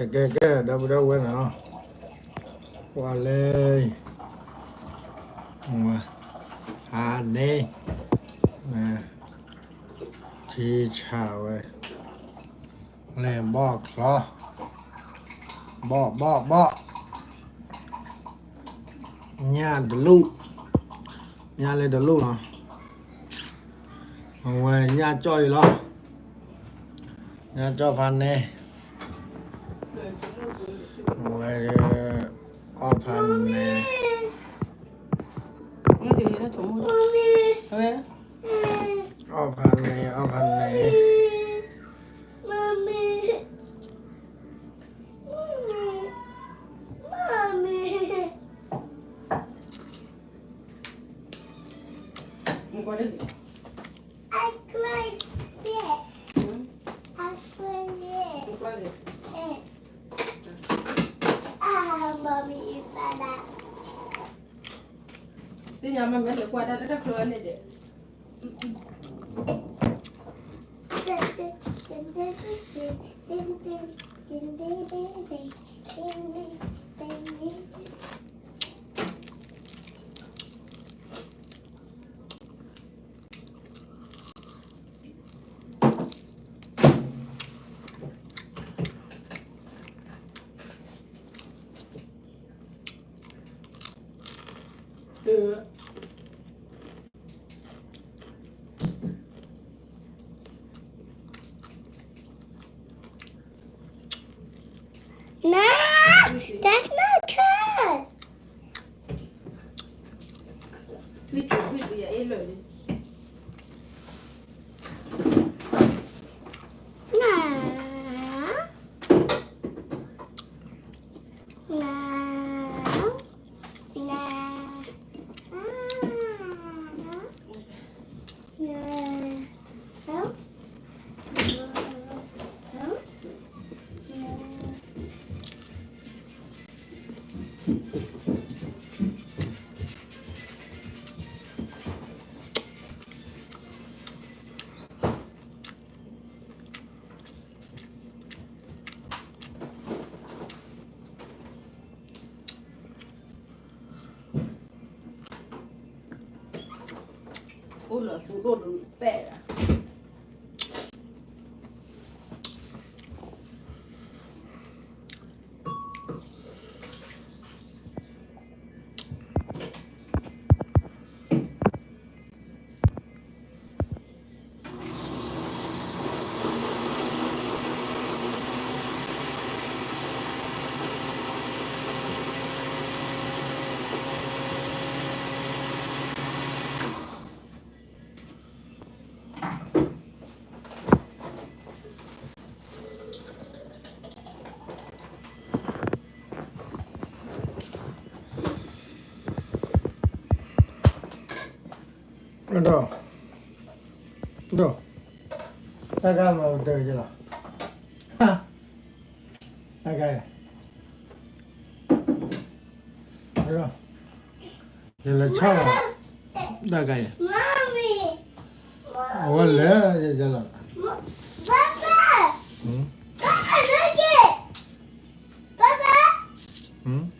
ကဲ ကဲ ကဲ ဒီပုၢ်ဒီဝဲၢ်နီၤ, ကွၢ်လၢ ဝဲ ဟါန့ၣ် ထံဆးဝဲ လဲၤဘီၣ်ချီ ဘီၣ် ဘီၣ် ဘီၣ် ညၣ်တလူၢ်, ညၣ်လၢတလူၢ်နီၤ, အဝဲညၣ်ကၠီၣ်အံၤလီၤ, ညၣ်ကၠီၣ်ဖးန့ၣ်, အဝဲ အီၣ်ဖးန့ၣ်, အီၣ်ဖးန့ၣ် အီၣ်ဖးန့ၣ် သ့ၣ်ညါမ့မ့ၢ်လၢကွၢ်တၢ်တၢ်ချၢန့ၣ်ဒီး No, that's not good. No. No. No. No. Ula su do do pera. Đó. Đó. Tao gà mà đợi chứ là. Ha. Tao gà. Đó. Giờ là sao? Tao gà. Ủa lẽ giờ là. Papa. Ừ. Papa, look it. Papa. Ừ.